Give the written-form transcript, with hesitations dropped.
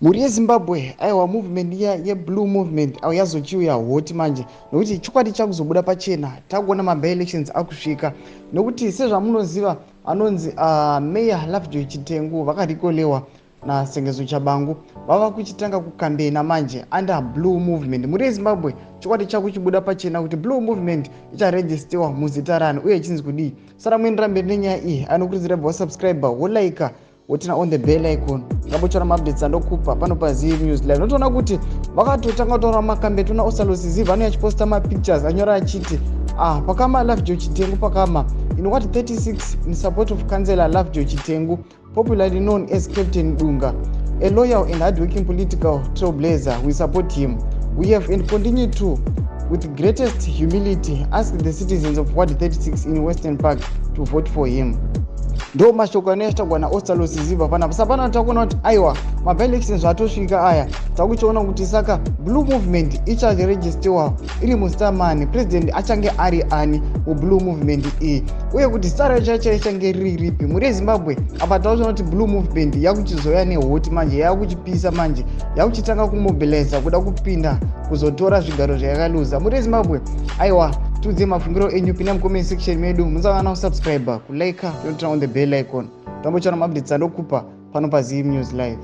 Mhuri yeZimbabwe, aiwa, movement iya yeBlue Movement au yazochiuya hot manje, nokuti chokwadi chakuzobuda pachena. Takuona maby-elections akusvika, nokuti sezvamunoziva anonzi Mayor Lovejoy Chitengu vakarecallwa naSengezo Tshabangu, vava kuchitanga kucampaigna manje under Blue Movement. Mhuri yeZimbabwe, chokwadi chakuchibuda pachena kuti Blue Movement icharegisterwa muzita rani uye ichinzi kudii. Sara muendera mberi nenyaya iyi, anokurudzira bva wasubscribe, wolike, woturn on the bell icon, ngambotsvara maupdates andokupa pano paZiv News Live. Notoona kuti vakatotanga kutaura macampaign. Toona Ostallos Siziba anouya achiposta mapictures, anyora achiti, "Pakama Lovejoy Chitengu, pakama in Ward 36 in support of Councillor Lovejoy Chitengu, popularly known as Captain Dunga, a loyal and hardworking political trailblazer. We support him. We have and continue to, with greatest humility, ask the citizens of Ward 36 in Western Park to vote for him." Ndo mashoko anoyatagwa naOstallos Siziba panapa. Sapana takuona kuti aiwa, maby-elections zvatosvika aya, takuchiona kuti saka Blue Movement icharegisterwa iri muzita mani, president achange ari ani muBlue Movement iyi, uye kuti zita racho chacho ichange riri ripi? Mhuri yeZimbabwe, apa takuchiona kuti Blue Movement yakuchizoya nehot manje, yakuchipisa manje, yakuchitanga kumobiliza kuda kupinda kuzotora zvigaro zvayakaluza. Mhuri yeZimbabwe, aiwa, tiudze mafungiro enyu, pinda mucomment section medu. Musangana kusubscribe, kulike, turn on the bell icon, tambochana maupdates andokupa pano paZiv News Live.